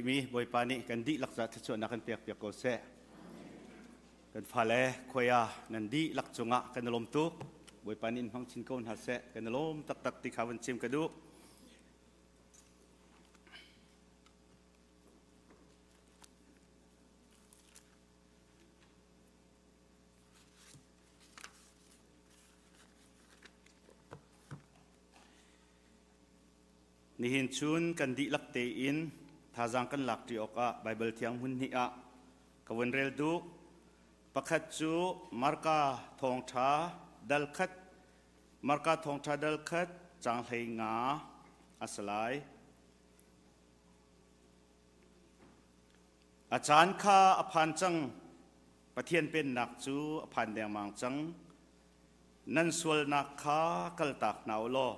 Mi Bawipa nih kan dihlak ca thluachuahnak kan pek piak ko seh. Kan fale khuaya nan dihlak cungah kan i lawm tuk. Bawipa nih in hmang chin ko hna seh. Kan i lawm taktak ti kha van chim ka duh. Nihin chun kan dihlak tein thazaang kan lakṭi awkah Baibal Thiang hmun hnih ah ka vun rel duh. Pakhat cu Marka thawngṭha dal khat Marka thawngṭha dal khat caang 15 a si lai. A caan kha a phan cang. Pathian pennak cu a phan dengmang cang. Nan sualnak kha kaltak hna u law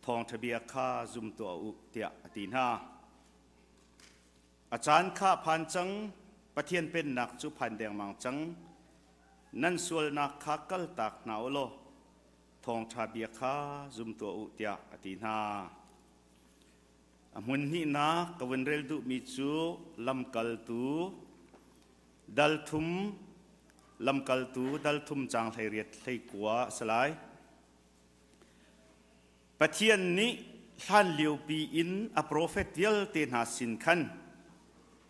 thawngṭha bia kha zum tuah u tiah a ti hna. A caan kha a phan cang, Pathian pennak cu phan dengmang cang. Nan sualnak kha kaltak hna u law thawngṭha bia kha zum tuah u tiah a ti hna. A hmun hnihnak ka vun rel duhmi cu lamkaltu dal thum lamkaltu dal thum caang 18 19 a si lai. Pathian nih hlanliopi in a profet vialte hna sin khan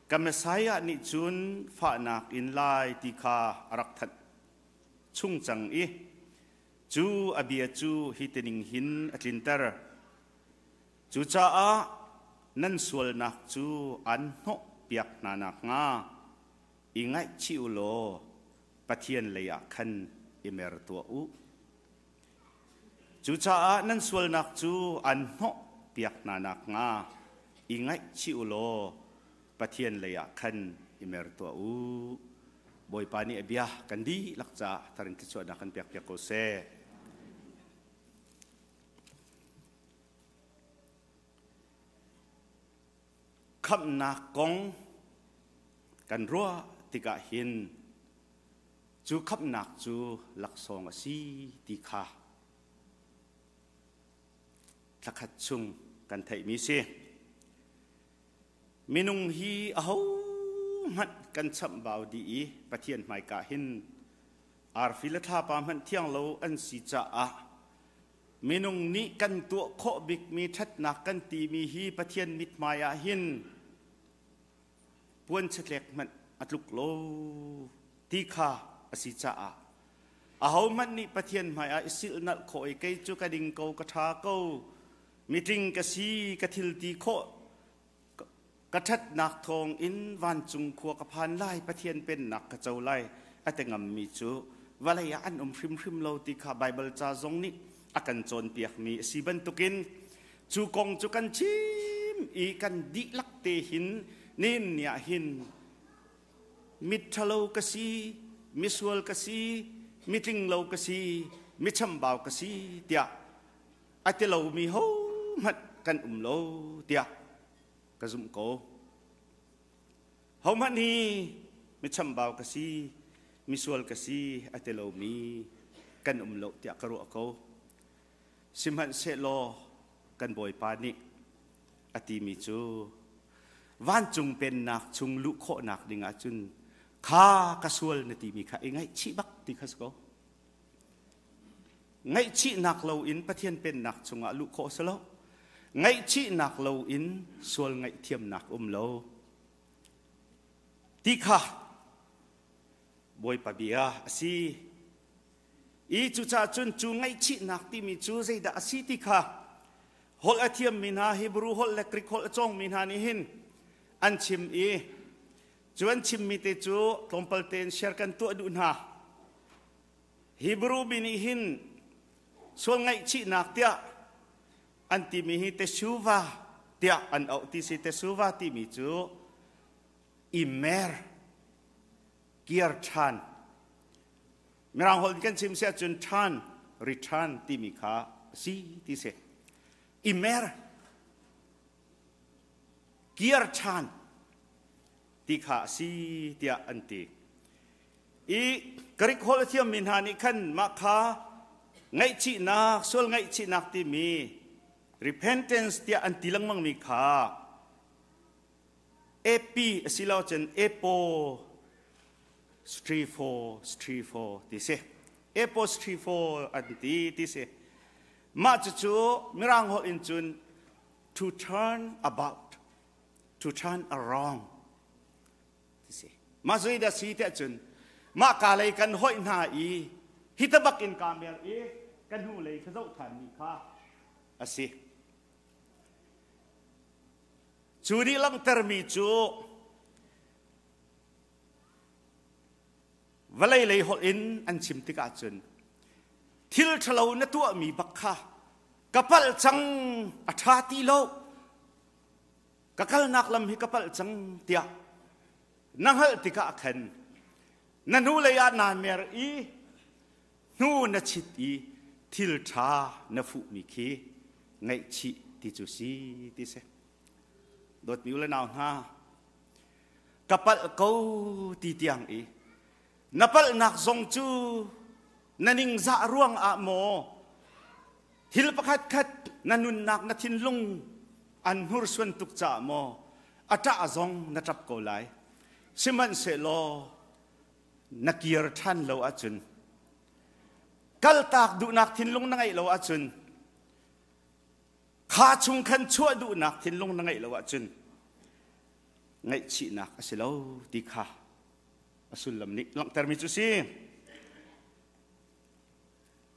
ka Messiah nih cun fahnak in lai ti kha a rak thanh chung cang i cu a bia cu hi tining hin a tlinter. Cucaah nan sualnak cu an hnawhpiak hna nakhnga i ngaihchih u law Pathian leiah khan i mer tuah u. Cucaah nan sualnak cu an hnawhpiak hna nakhnga i ngaihchih u law Pathian leiah khan i mer tuah u. Bawipa nih a bia kan dihlak caah tharin thluachuahnak kan pekpiak ko seh. Khamhnak kong kan ruah tikah hin Cu khamhnak cu laksawng a si ti kha thlakhat chung kan theihmi si. Minung hi ahohmanh kan chamhbau dih i Pathian hmaika hin arfi le thlapa hmanh thiang lo an si caah minung nih kan tuah khawh bikmi ṭhatnak kan timi hi Pathian mithmai ah hin puan chatlek hmanh a tluk lo ti kha a si caah ahohmanh nih Pathian hmaiah i silhnalh khawh i kei cu ka ding ko ka ṭha ko mitling ka si ka thil ti khawh ka ṭhatnak thawng in vancung khua ka phan lai Pathian pennak ka co lai a ti ngammi cu vawlei ah an um hrimhrim lo ti kha Baibal ca zong nih a kan cawnpiakmi a si bantukin Cu kong cu kan chim i kan dihlak te hin nin ni ah hin mitthalo ka si, misual ka si, mitling lo ka si, michambau ka si tiah a ti lomi hohmanh kan um lo tiah ka zumh ko. Hohmanh hi michambau ka si, misual ka si a ti lomi kan um lo tiah ka ruah ko. Sihmanhsehlaw kan Bawipa nih a timi cu vancung pennak chung luh khawhnak ding ahcun kha ka sual na timi kha i ngaihchih bak ti kha si ko. Ngaihchihnak loin Pathian pennak chungah luh khawh si lo. Ngaihchihnak loin sual ngaihthiamnak um lo. Ti kha Bawipa bia a si. I cucaah cun cu ngaihchihnak timi cu zeidah a si ti kha holh a thiammi hna Hebrew holh le Greek holh a cawngmi hna nih hin an chim i cu an chimmi te cu tlawmpal tein share kan tuah duh hna. Hebrew mi nih hin sual ngaihchihnak tiah an timi hi teshuva tiah an auh ti si teshuva timi cu imer kir ṭhan Mirang holh in kan chim si ahcun turn, return timi kha a si ti si. I mer, kir ṭhan ti kha a si tiah an ti. I Greek holh a thiammi hna nih khan mah kha ngaihchihnak, sual ngaihchihnak timi repentance tiah an ti lengmangmi kha. Epi asilo cun epo strifo strifo ti si. Epo strifo an ti ti si. Mah cucu Mirang holh in cun to turn about, to turn around ti si. Mah zei dah si tiah cun mah ka lei kan hoih hna i hi ta bak in kaa mer i ka hnu lei ka zoh than mi kha a si. Cu nih langhtermi cu vawlei lei holh in an chim tikah cun thil ṭhalo na tuahmi bak kha ka palh cang a ṭha ti lo ka kalnak lam hi ka palh cang tiah na hngalh tikah khan na hnulei ah naa mer i hnu na chit i thil ṭha na fuhmi khi ngaihchih ti cu si ti si. Dawtmi u le nau hna, ka palh ko ti tiang i na palhnak zong cu na ningzah ruang ah maw thil pakhat khat na nunnak na thinlung an hnursuan tuk caah maw a ṭah zong na ṭap ko lai. Sihmanhsehlaw na kir ṭhan lo ahcun kaltak duhnak thinlung na ngeih lo ahcun kha chung khan chuah duhnak thinlung na ngeih lo ahcun ngaihchihnak a si lo ti kha a sullam nih langhtermi cu si.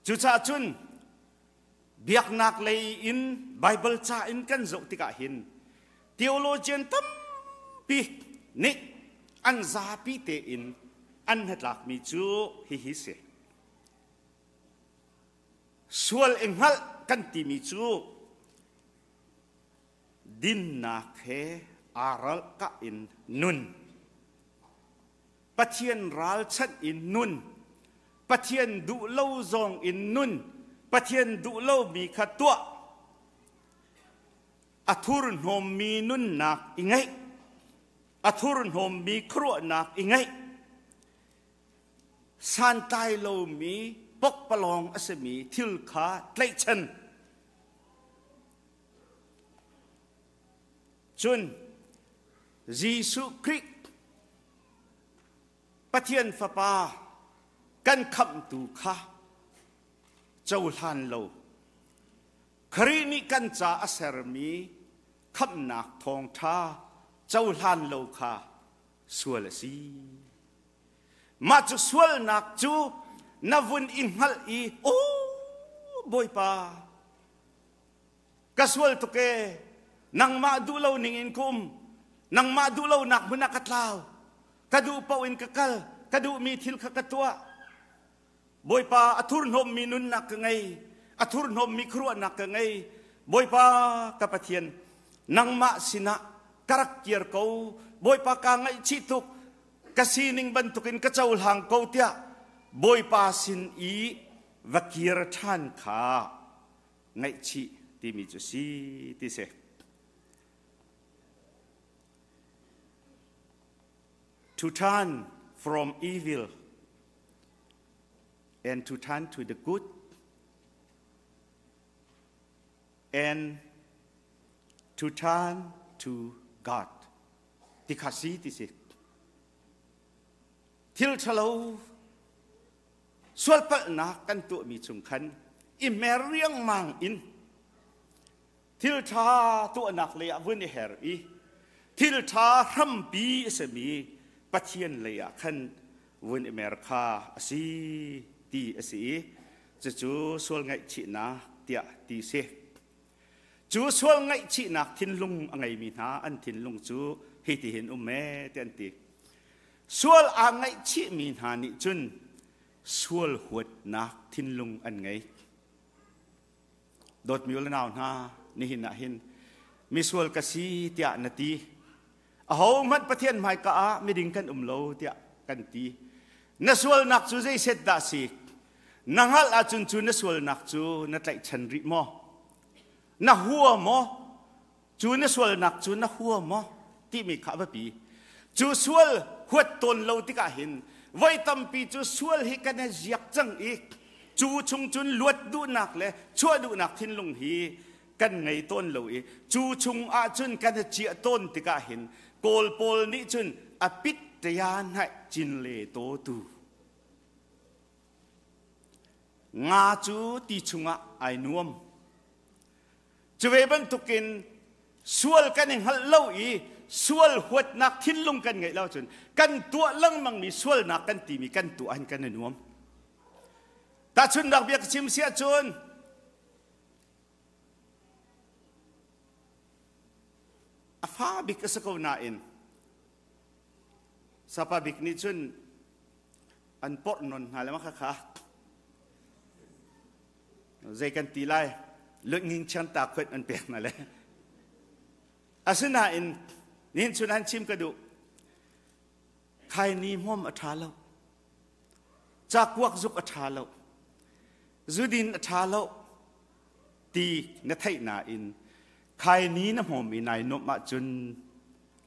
Cucaah cun biaknak lei in Bible ca in kan zoh tikah hin theologian tampi nih an zapi tein an hnatlakmi cu hihi si. Sual i hngalh kan timi cu dinnak he aa ralkah in nun. Pathian ralchanh in nun. Pathian duh lo zong in nun. Pathian duh lomi kha tuah. A thurhnawmmi nunnak i ngeih. A thurhnawmmi khuaruahnak i ngeih. Santlai lomi pokpalawng a simi thil kha tlaihchan. Cun Jesuh Khrih Pathian Fapa kan khamhtu kha cohlan lo. Khrih nih kan ca a sermi khamhnak thawngṭha cohlan lo kha sual a si. Mah cu sualnak cu na vun i hngalh i aw Bawipa ka sual tuk ee nangmah duh lo ning in ka um nangmah duh lonak hmun ah ka tlau ka duh paoh in ka kal ka duhmi thil kha ka tuah Bawipa a thurhnawmmi nunnak ka ngei, a thurhnawmmi khuaruahnak ka ngei. Bawipa ka Pathian, nangmah sinah ka rak kir ko. Bawipa kaa ngaihchih tuk, ka sining bantukin ka cohlang ko tiah Bawipa sin i va kir ṭhan kha ngaihchih timi cu si ti si. To turn from evil and to turn to the good and to turn to God. Ti kha si ti si. Thil ṭhalo sualpalhnak kan tuahmi chung khan i mer riangmang in thil ṭha tuahnak lei ah vun i her i thil ṭha hrampi a simi Pathian lei ah khan vun i mer kha a si ti a si i cucu sual ngaihchihnak tiah ti si. Cu sual ngaihchihnak thinlung a ngeimi hna an thinlung cu hi ti hin um ee ti an ti. Sual aa ngaihchihmi hna nih cun sual huatnak thinlung an ngei. Dawtmi u le nau hna, nihin ah hin misual ka si tiah na ti. Ahohmanh Pathian hmaika ah miding kan um lo tiah kan ti. Na sualnak cu zeiset dah si? Na hngalh ahcun cu na sualnak cu na tlaihchan rih maw? Na hua maw? Cu na sualnak cu na hua maw? Timi kha a biapi. Cu sual huat tawn lo tikah hin voi tampi cu sual hi kan i ziak cang i cu chung cun luat duhnak le chuah duhnak thinlung hi kan ngei tawn lo i cu chung ahcun kan i ciah tawn tikah hin. Kawl pawl nih cun a pit ṭaya hnaih cin le taw tu. Nga cu ti chungah ai nuam. Cu ve bantukin sual kan i hngalh lo i sual huatnak thinlung kan ngeih lo cun kan tuah lengmangmi sualnak kan timi kan tuah hin kan i nuam. Tahchunhnak bia ka chim si ahcun a fa bik a si ko nain sapa bik nih cun an porh non hna le ma kha zei kan ti lai lunging chiang ta khuat an pek hna le asinain nihin chun han chim ka duh khaini hmom a ṭha lo cakuak zuk a ṭha lo zudin a ṭha lo ti na theih nain khaini na hmawm i nai nuamh ahcun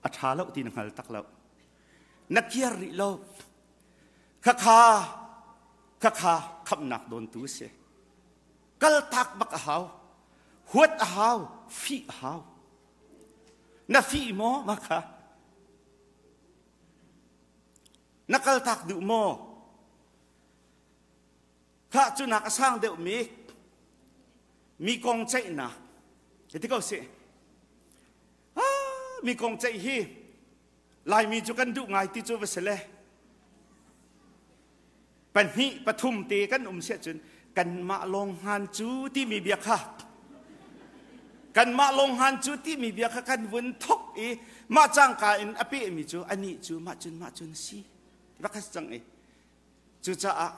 a ṭha lo ti na hngal tak lo na kiar rih lo khakha khakha khamnak dawntu a si kaltak bak a hau huat a hau fih a hau na fih maw mah kha na kaltak duh maw Khah cu nak a sang deuhmi mi kong ceihnak ti ko sih. Mi kong ceih hi Laimi cu kan duh ngai ti cu va si le pahnih pathum te kan um siah cun kanmah lawng hngan cu timi bia kha kanmah lawng hngan cu timi bia kha kan vun thok i mah cangka in a pehmi cu anih cu mah cun mah cun si rak cang i Cucaah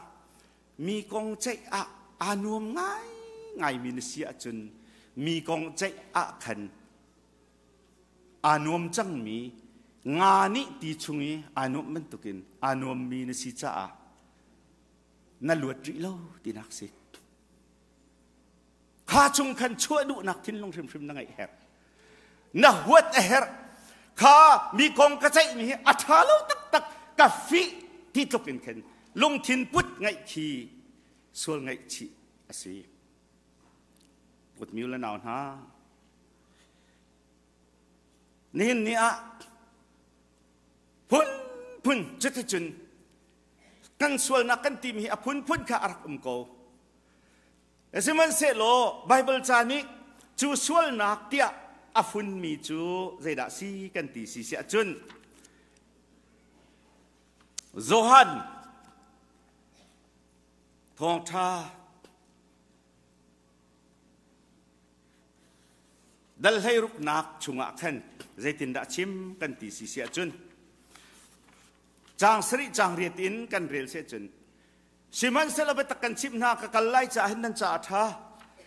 mi kong ceih ah aa nuam ngaingaimi na si ahcun mi kong ceih ah khan aa nuam cangmi nga nih ti chung i aa nuamh bantukin aa nuammi na si caah na luat rih lo tinak si. Kha chung khan chuah duhnak thinlung hrimhrim na ngeih herh. Na huat a herh. Kha mi kong ka ceihmi hi a ṭha lo taktak ka fih ti tluk in khin lungthin put ngaih khi sual ngaihchih a si. Kutmiu le nau hna, nihin ni ah phunphun cuticun kan sualnak kan timi hi a phunphun kha a rak um ko. Sihmanhsehlaw Baibal ca nih cu sualnak tiah a funmi cu zeidah si kan ti si siah cun Johan thawngṭha dal hleiruknak chungah khan zeitindah chim kan ti si siah cun caang sarih caang riat in kan rel siah cun Sihmanhsehlaw biatak kan chimh hna, ka kal lai caah hin nan caah a ṭha.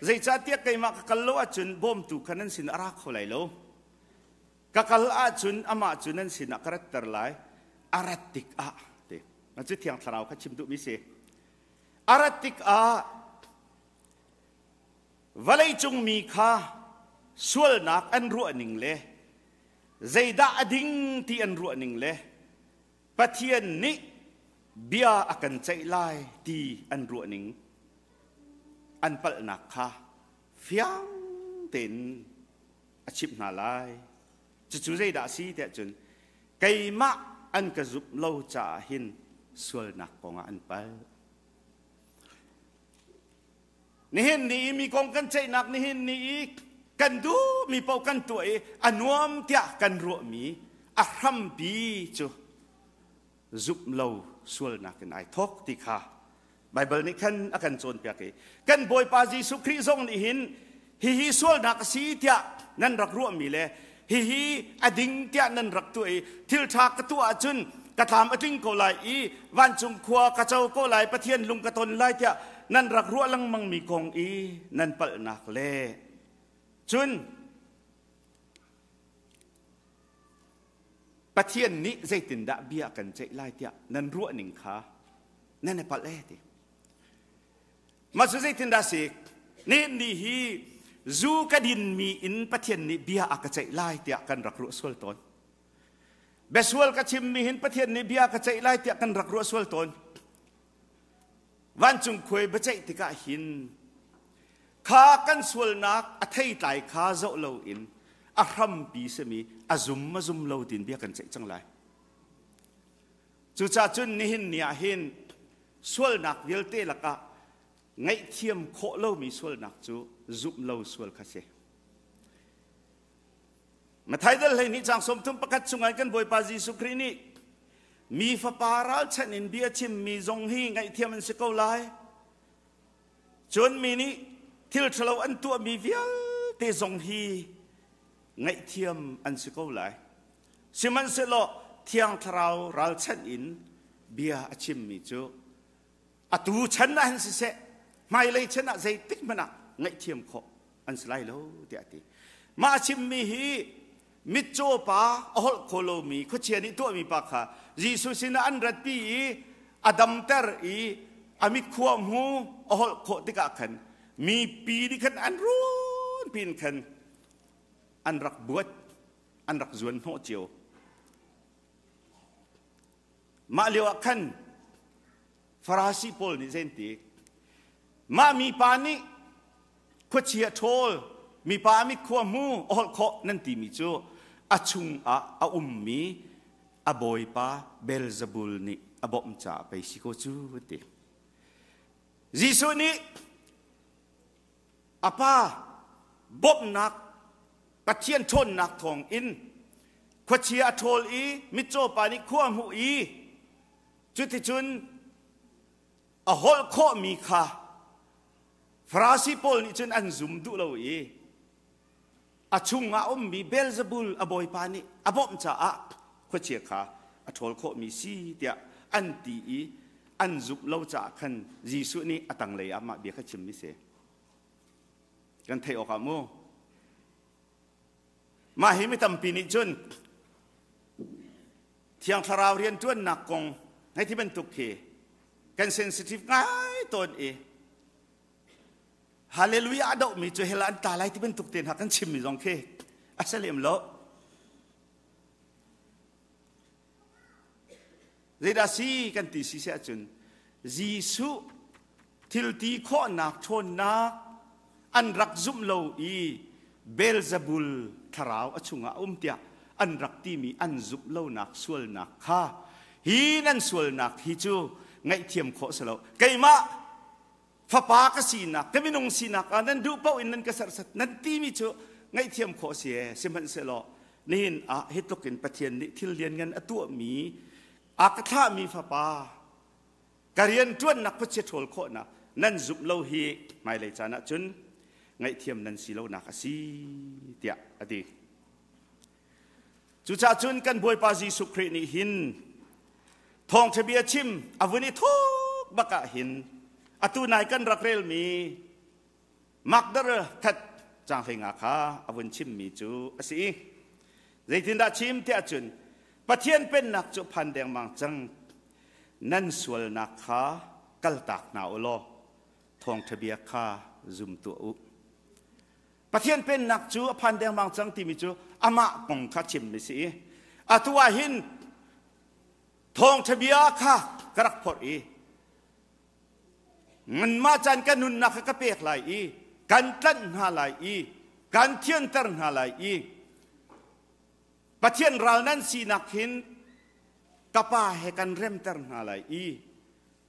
Zeicahtiah keimah ka kal lo ahcun bawmtu kha nan sin a ra kho lai lo. Ka kal ahcun amah cu nan sinah ka ratter lai. A rat tikah ti. Cu Thiang Thlarau kha chim duhmi si. A rat tikah vawleicung mi kha sualnak an ruahning le zeidah a ding ti an ruahning le Pathian nih bia a kan ceih lai ti an ruahning an palhnak kha fiang tein a chimh hna lai. Cucu zeidah a si tiah cun keimah an ka zumh lo caah hin sualnak kongah an palh. Nihin ni i mi kong kan ceihnak nihin ni i kan duhmi paoh kan tuah i a nuam tiah kan ruahmi a hrampi cu zumh lo sualnak in ai thawk ti kha Baibal nih khan a kan cawnpiak i kan Bawipa Jesuh Khrih zong nih hin hihi sualnak a si tiah nan rak ruahmi le hihi a ding tiah nan rak tuah i thil ṭha ka tuah ahcun ka tlam a tling ko lai i vancung khua ka co ko lai Pathian lung ka ton lai tiah nan rak ruah lengmangmi kong i nan palhnak le cun Pathian nih zeitindah bia kan ceih lai tiah nan ruah ning kha nan i palh e ti. Mah cu zeitindah si? Nihin ni hi zu ka dinmi in Pathian nih bia a ka ceih lai tiah kan rak ruah sual tawn. Biasual ka chimmi hin Pathian nih bia ka ceih lai tiah kan rak ruah sual tawn. Vancung khuai biaceih tikah hin kha kan sualnak a theitlai kha zoh loin a hrampi simi A zum a zum lo tiin bia kan ceih cang lai. Cucaah cun nihin ni ah hin sualnak vialte lakah ngaihthiam khawh lomi sualnak cu zumh lo sual kha si. Matthai dal 12 caang 31 chungah kan Bawipa Jesuh Khrih nih mi fapa ralchanh in bia chimmi zong hi ngaihthiam an si ko lai. Cun mi nih thil ṭhalo an tuahmi vialte zong hi ngaihthiam an si ko lai. Sihmanhsehlaw Thiang Thlarau ralchanh in bia a chimmi cu atu chan ah hin siseh hmailei chan ah zeitik hmanh ah ngaihthiam khawh an si lai lo tiah a ti. Mah a chimmi hi mitcaw pa a holh kho lomi khuachia nih tuahmi pa kha Jesuh sinah an ratpi i a damter i a mit khua hmu a holh khawh tikah khan mipi nih khan an run pin khan an rak buat an rak zuan hnawh cio. Mah lio ah khan Farasi pawl nih zei an ti? Mah mipa nih khuachia ṭhawl, mipa mit khua hmu, a holh khawh nan timi cu a chungah a ummi a bawipa Beelzebul nih a bawmh caah pei si ko cu an ti. Jesuh nih a pa bawmhnak Pathian ṭhawnnak thawng in khuachia a ṭhawl i mitcaw pa nih khua a hmuh i cuticun a holh khawhmi kha Farasi pawl nih cun an zum duh lo i a chungah a ummi Beelzebul a bawipa nih a bawmh caah khuachia kha a ṭhawl khawhmi si tiah an ti i an zumh lo caah khan Jesuh nih a tanglei ah mah bia kha chimmi si. Kan theih awkah mu. Mah hi mi tampi nih cun Thiang Thlarau rianṭuannak kong hei ti bantuk khi kan sensitive ngai tawn i Hallelujah a dohmi cu hell an tla lai ti bantuk te hna kan chimmi zong khi a si lem lo. Zeidah si kan ti si si ahcun Jesuh thilti khawhnak ṭhawnnak an rak zumh lo i Beelzebul thlarau a chungah a um tiah an rak timi an zumh lonak sualnak kha hi nan sualnak hi cu ngaihthiam khawh si lo. Keimah fapa ka sinak ka minung sinak ah nan duh paoh in nan ka serhsat nan timi cu ngaihthiam khawh si ee. Sihmanhsehlaw nihin ah hi tluk in Pathian nih thil lianngan a tuahmi a ka thlahmi fapa ka rian ṭuannak khuachia ṭhawl khawhnak nan zumh lo hi hmailei caan ah cun ngaihthiam nan si lonak a si tiah a ti. Cucaah cun kan Bawipa Jesuh Khrih nih hin thawngṭha bia chim a vun i thuk bak ah hin atu nai kan rak relmi Makdar that caang 15 kha a vun chimmi cu a si. Zeitindah chim tiah cun Pathian pennak cu phan dengmang cang nan sualnak kha kaltak hna u law thawngṭha bia kha zum tuah u. Pathian pennak cu a phan dengmang cang timi cu amah kong kha chimmi si i atu ah hin thawngṭha bia kha ka rak phorh i nganmah caan ka nunnak kha ka pek lai i kan tlanh hna lai i kan thianter hna lai i Pathian ral nan sinak hin ka pa he kan remter hna lai i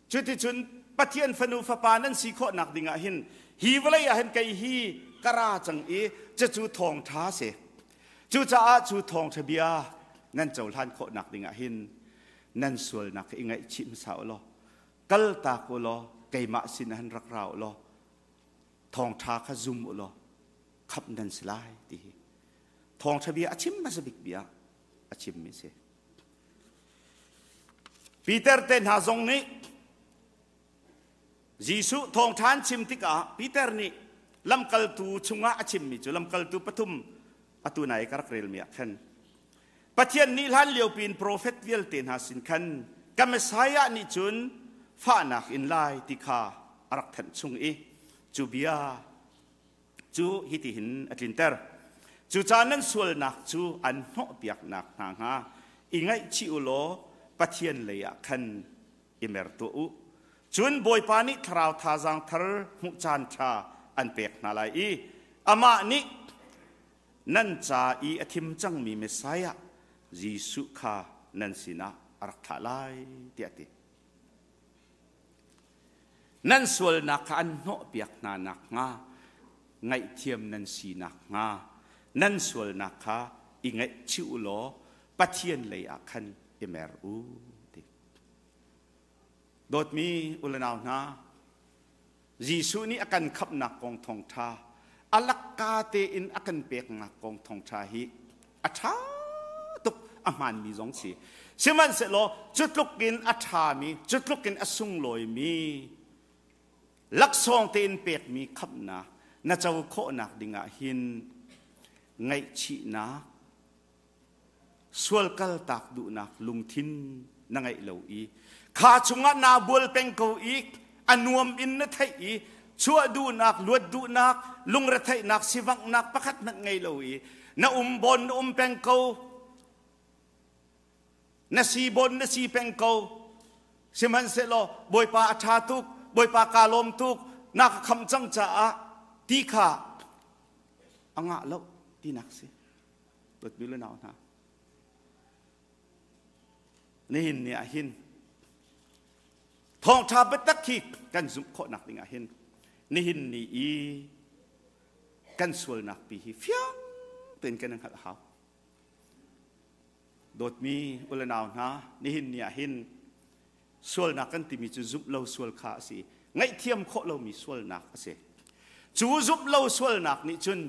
cuticun Pathian fanu fapa nan si khawhnak dingah hin hi vawlei ah hin kei hi ka ra cang i cucu thawngṭha si. Cucaah cu thawngṭha bia nan cohlan khawhnak dingah hin nan sualnak i ngaihchih hmasa u law kaltak u law keimah sin ah hin rak ra u law thawngṭha kha zum u law khamh nan si lai ti hi thawngṭha bia a chim hmasa bik bia a chimmi si. Peter te hna zong nih Jesuh thawngṭha an chim tikah Peter nih lamkaltu chungah a chimmi cu lamkaltu pathum atu nai ka rak relmi ah khan Pathian nih hlan lio piin profet vialte hna sin khan ka Messiah nih cun fahnak in lai ti kha a rak thanh chung i cu bia cu hitihin a tlinter. Cucaah nan sualnak cu an hnawhpiaknak hna hnga i ngaihchih u law Pathian lei ah khan i mer tuah u. Cun Bawipa nih thlarau thazaang thar hmuh caan ṭha an pek hna lai i amah nih nan ca i a thim cangmi Messiah Jesuh kha nan sinah a rak thlah lai tiah a ti. Nan sualnak kha an hnawhpiak hna nakhnga ngaihthiam nan si nakhnga nan sualnak kha i ngaihchih u law Pathian lei ah khan i mer u ti. Dawtmi u le nau hna, Jesuh nih a kan khamhnak kong thawngṭha a lakka tein a kan peknak kong thawngṭha hi a ṭha tuk a hmaanmi zong si. Sihmanhsehlaw cu tluk in a ṭhami, cu tluk in a sunglawimi laksawng tein pekmi khamhnak na co khawhnak dingah hin ngaihchihnak sual kaltak duhnak lungthin na ngeih lo i kha chungah naa bual peng ko i a nuam in na theih i chuah duhnak luat duhnak lungretheihnak sivanghnak pakhat hmanh ngei lo i na um bon na um peng ko na si bon na si peng ko sihmanhsehlaw Bawipa a ṭha tuk Bawipa kaa lawm tuk na ka kham cang caah ti kha a ngah lo tinak si Dawtmi le nau hna, nihin ni ah hin thawngṭha biatak hi kan zumh khawhnak ding ah hin nihin ni i kan sualnak pi hi fiang tein kan hngalh hau. Dawtmi u le nau hna, nihin ni ah hin Sualnak kan timi cu zumh lo sual kha a si. Ngaihthiam khawh lomi sualnak a si. Cu zumh lo sualnak nih cun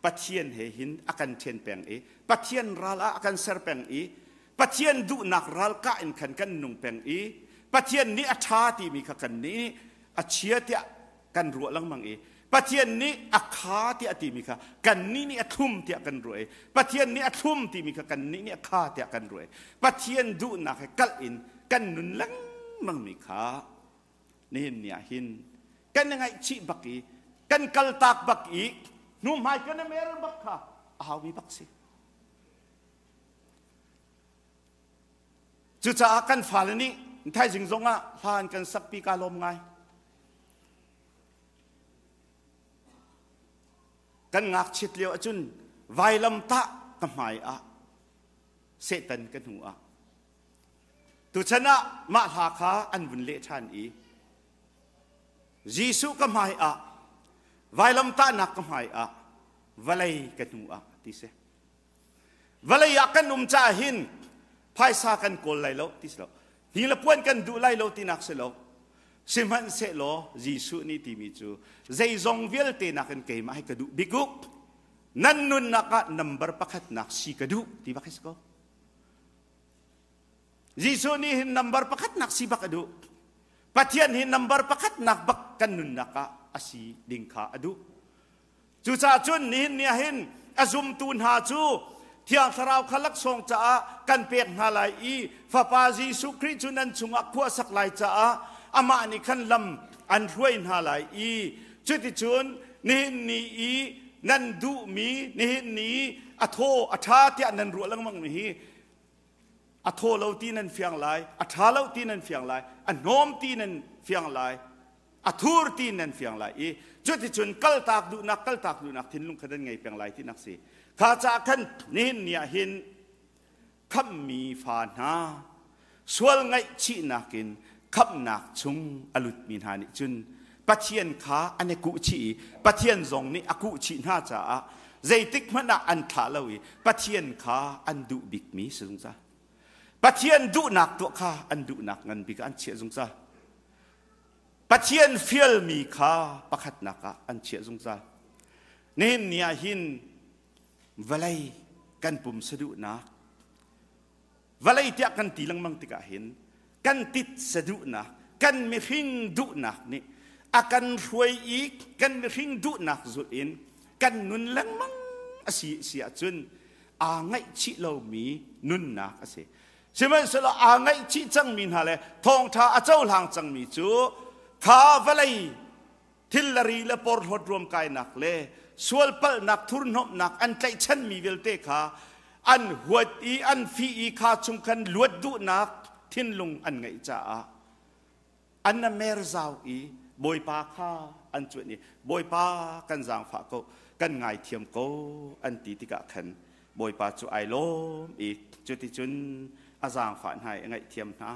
Pathian he hin a kan ṭhen peng i Pathian ral ah a kan ser peng i Pathian duhnak ral kah in khan kan nung peng i Pathian nih a ṭha timi kha kan nih a chia tiah kan ruah lengmang i Pathian nih a kha tiah a timi kha kannih nih a thlum tiah kan ruah i Pathian nih a thlum timi kha kannih nih a kha tiah kan ruah i Pathian duhnak he kalh in kan nun lengmangmi kha nihin ni ah hin kan i ngaihchih bak i kan kaltak bak i hnuhmai kan i mer bak kha a haumi bak si. Cucaah kan fale nih thaizing zongah hla an kan sakpi ka lawm ngai. Kan ngakchiat lio ahcun vailamtah ka hmai ah Satan ka hnu ah tuchan ah mah hla kha an vun leh ṭhan i Jesuh ka hmai ah vailamtahnak ka hmai ah vawlei ka hnu ah ti si. Vawlei ah kan um caah hin phaisa kan kawl lai lo ti si lo. Hi le puan kan duh lai lo tinak si lo. Sihmanhsehlaw Jesuh nih timi cu zeizong vialte nakin keimah hi ka duh bik u. Nan nunnak ah number pakhatnak si ka duh ti bak hi si ko. Jesuh nih hin number pakhatnak si bak a duh. Pathian hi number pakhatnak bak kan nunnak ah a si ding kha a duh. Cucaah cun nihin ni ah hin a zumtu hna cu Thiang Thlarau kha laksawng caah kan pek hna lai i Fapa Jesuh Khrih cu nan chungah khua sak lai caah amah nih khan lam an hruai hna lai i cuticun nihin ni i nan duhmi nihin ni i a thaw a ṭha tiah nan ruah lengmangmi hi a thaw lo ti nan fiang lai, a ṭha lo ti nan fiang lai, a hnawm ti nan fiang lai, a thur ti nan fiang lai i cuticun kaltak duhnak kaltak duhnak thinlung kha nan ngei peng lai tinak si. Kha caah khan nihin ni ah hin khamhmi fa hna sual ngaihchihnak in khamhnak chung a lutmi hna nih cun Pathian kha an i kuhchih i Pathian zong nih a kuhchih hna caah zeitik hmanh ah an thlah lo i Pathian kha an duh bikmi si zungzal. Pathian duhnak tuah kha an duhnak ngan bik ah an chiah zungzal. Pathian fialmi kha pakhatnak ah an chiah zungzal. Nihin ni ah hin vawlei kan pum saduhnak vawlei tiah kan ti lengmang tikah hin kan tit saduhnak kan mihring duhnak nih a kan hruai i kan mihring duhnak zulh in kan nun lengmang a si si ahcun aa ngaihchih lomi nunnak a si. Sihmanhsehlaw aa ngaihchih cangmi hna le thawngṭha a cohlang cangmi cu kha vawlei thil le ri le porhlawt ruamkainak le sualpalhnak thurhnawmhnak an tlaihchanmi vialte kha an huat i an fih i kha chung khan luat duhnak thinlung an ngeih caah an na mer zau i Bawipa kha an cuanh i Bawipa kan zaangfah ko, kan ngaithiam ko an ti tikah khan Bawipa cu ai lawm i cuticun a zaangfah hna i a ngaihthiam hna.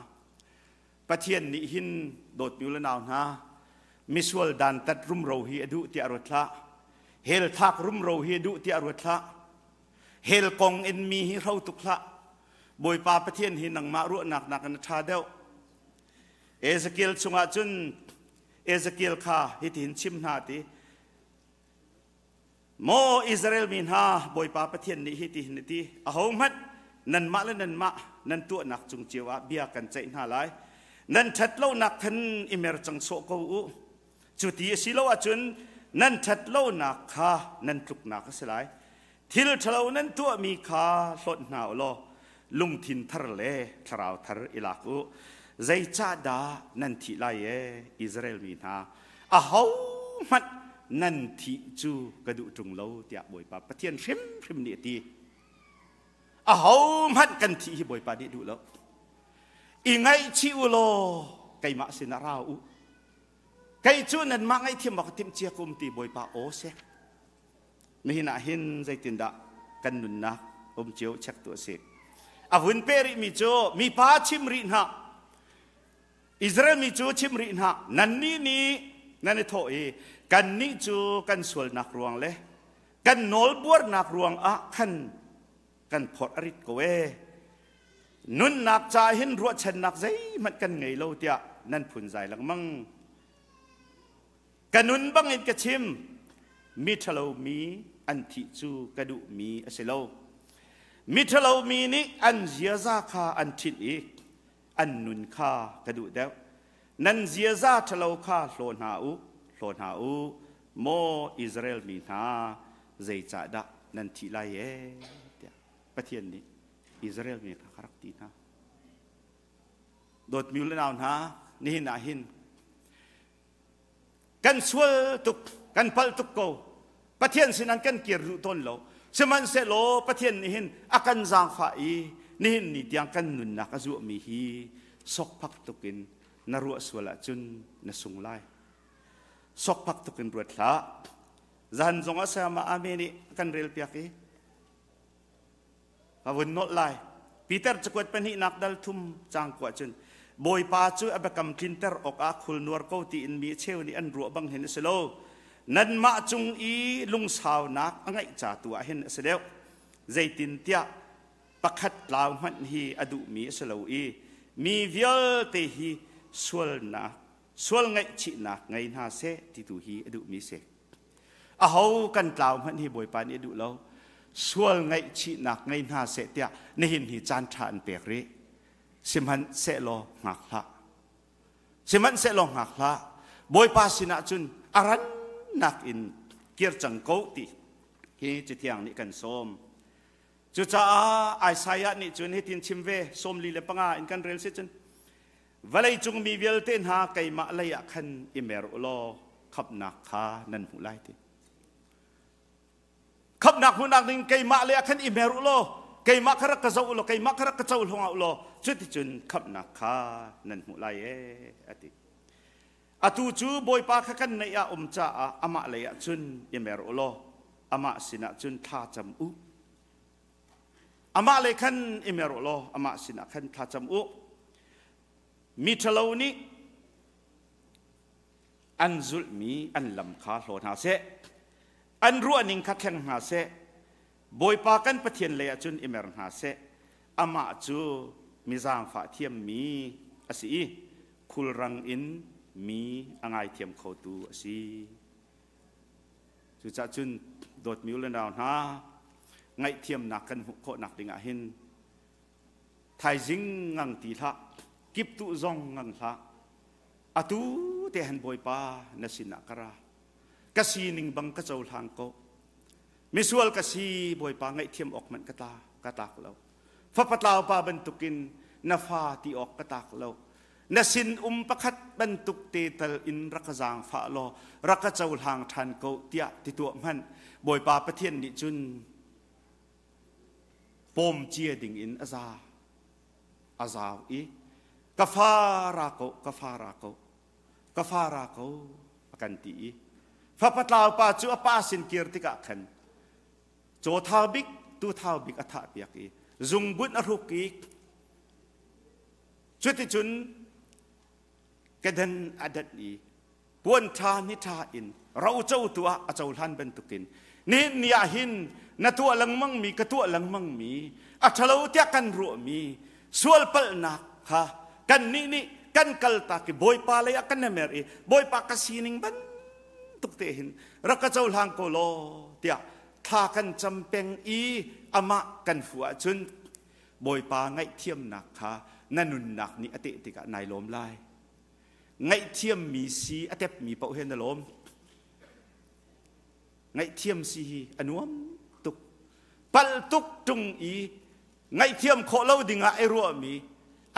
Pathian nih hin dawtmi u le nau hna, misual dantat rumro hi a duh tiah ruat hlah. Hell thlak rumro hi a duh tiah ruat hlah. Hell kong in mi hi hro tuk hlah. Bawipa Pathian hi nangmah ruahnak nakin a ṭha deuh. Ezekiel chungah cun Ezekiel kha hitihin chim hna ti, Maw Israel mi hna, Bawipa Pathian nih hitihin a ti, ahohmanh nanmah le nanmah nan tuahnak cung cio ah bia kan ceih hna lai. Nan ṭhat lonak khan i mer cang sawh ko u. Cu ti a si lo ahcun nan ṭhat lonak kha nan tluknak a si lai. Thil ṭhalo nan tuahmi kha hlawt hna u law lungthin thar le thlarau thar i lak u. Zeicahdah nan thih lai ee, Israel mi hna? Ahohmanh nan thih cu ka duh ṭung lo, tiah Bawipa Pathian hrimhrim nih a ti. Ahohmanh kan thih hi Bawipa nih duh lo. I ngaihchih u law keimah sinah ra u. Kei cu nanmah ngaihthiam awk timh cia ka um ti Bawipa aw si. Nihin ah hin zeitindah kan nunnak um cio check tu a si. A vun pe rihmi cu mipa chim rih hna. Israel mi cu chim rih hna. Nannih nih nan i thawh i kannih cu kan sualnak ruang le kan nawlbuarnak ruang ah khan kan phorh a rit ko ee. Nunnak ca hin ruahchannak zeihmanh kan ngei lo tiah nan phunzai lengmang. Ka nun bangin ka chim, mi ṭhalo mi an thih cu ka duhmi a si lo. Mi ṭhalo mi nih an ziaza kha an ṭhinh i an nun kha ka duh deuh. Nan ziaza ṭhalo kha hlaw hna u, hlaw hna u, maw Israel mi hna, zeicahdah nan thih lai ee, tiah Pathian nih Israel mi kha ka rak ti hna. Dawtmi u le nau hna, nihin ah hin Kan sual tuk, kan palh tuk ko. Pathian sin an kan kir duh tawn lo. Sihmanhsehlaw Pathian nih hin a kan zaangfah i nihin ni tiang kan nunnak a zuahmi hi sokphak tuk in na ruah sual ahcun na sung lai. Sokphak tuk in ruat hlah. Zan zong ah sayama Amen nih a kan rel piak i Ka vun nolh lai. Peter cakuat pahnihnak dal thum caang kua cun Bawipa cu a biakam tlinter awkah khulnuar ko tiin mi cheu nih an ruah bang hin a si lo. Nanmah cung i lungsaunak a ngeih ca tu ah hin a si deuh. Zeitintiah pakhat tlau hmanh hi a duhmi a si lo i mi vialte hi sualnak sual ngaihchihnak ngei hna seh ti tu hi a duhmi a si. Aho kan tlau hmanh hi Bawipa nih a duh lo. Sual ngaihchihnak ngei hna seh tiah nihin hi caan ṭha an pek rih. Sihmanhsehlaw hngak hlah. Sihmanhsehlaw hngak hlah. Bawipa sinah cun a rannak in kir cang ko ti hi Cathiang nih kan sawm. Cucaah Isaiah nih cun hitin chim ve 45 in kan rel si cun Vawleicung mi vialte hna keimah lei ah khan i mer u law khamhnak kha nan hmuh lai ti. Khamhnak hmuhnak ding keimah lei ah khan i mer u law keimah kha rak ka zoh u law keimah kha rak ka cohlang u law cuticun khamhnak kha nan hmuh lai ee a ti. Atu cu Bawipa kha kan neih ah um caah amah lei ah cun i mer u law amah sinah cun thla cam u. Amah lei khan i mer u law amah sinah khan thla cam u. Mi ṭhalo nih an zulhmi an lam kha hlaw hna seh. An ruahning kha thleng hna seh. Bawipa kan Pathian lei ah cun i mer hna seh. Amah cu mi zaangfah thiammi a si i khulrang in mi a ngaithiam khotu a si. Cucaah cun dawtmi u le nau hna, ngaihthiamnak kan hmuh khawhnak dingah hin thaizing ngang ti hlah, kiptuh zong ngang hlah. Atu te han Bawipa na sinah ka ra. Ka sining bang ka cohlang ko. Misual ka si Bawipa ngaihthiam awk hmanh ka tla ka tlak lo. Fapatlau pa bantukin na fa ti awk ka tlak lo. Na sin um pakhat bantuk te tal in rak ka zaangfah law rak ka cohlang ṭhan ko tiah ti tuah hmanh. Bawipa Pathian nih cun pawm cia ding in a za a zau i ka fa ra ko ka fa ra ko. Ka fa ra ko a kan ti i fapa tlau pa cu a pa sin kir tikah khan caw thau bik tu thau bik a thah piak i zungbunh a hruk i cuticun kedan a dat i puan ṭha ni ṭha in roco tu ah a cohlan bantukin nihin ni ah hin na tuah lengmang mi ka tuah lengmang mi a ṭhalo tiah kan ruahmi sual palhnak kha kannih nih kan kaltak i Bawipa lei ah kan mer i Bawipa ka sining bantuk te hin rak ka cohlang ko law tiah thla kan cam peng i amah kan fuh ahcun Bawipa ngaihthiamnak kha na nunnak nih a teh tikah nai lawm lai. Ngaihthiammi si a tepmi paoh he na lawm. Ngaihthiam si hi a nuam tuk. Palh tuk ṭung i ngaihthiam khawh lo dingah i ruahmi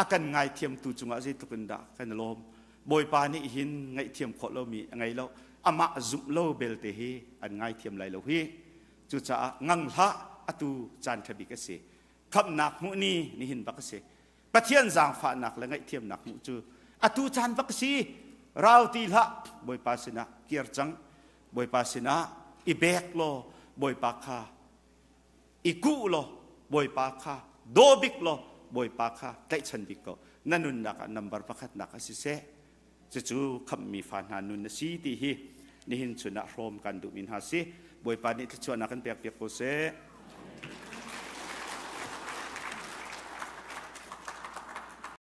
a kan ngaithiamtu cungah zeitluk in dah kan i lawm. Bawipa nih hin ngaihthiam khawh lomi a ngei lo. Amah zumh lo belte hi an ngaithiam lai lo hi. Cucaah ngang hlah atu caan ṭha bik a si. Khamhnak hmuh ni nihin bak a si. Pathian zaangfahnak le ngaihthiamnak hmuh cu atu caan bak a si. Rau ti hlah Bawipa sinah kir cang. Bawipa sinah i bek law Bawipa kha i kuh law Bawipa kha daw bik law Bawipa kha tlaihchan bik ko. Na nunnak ah nambar pakhatnak a si seh. Cucu khamhmi fa hna nun a si ti hi nihin chun ah hrawm kan duhmi hna si. Bawipa nih thluachuahnak kan pek piak ko seh.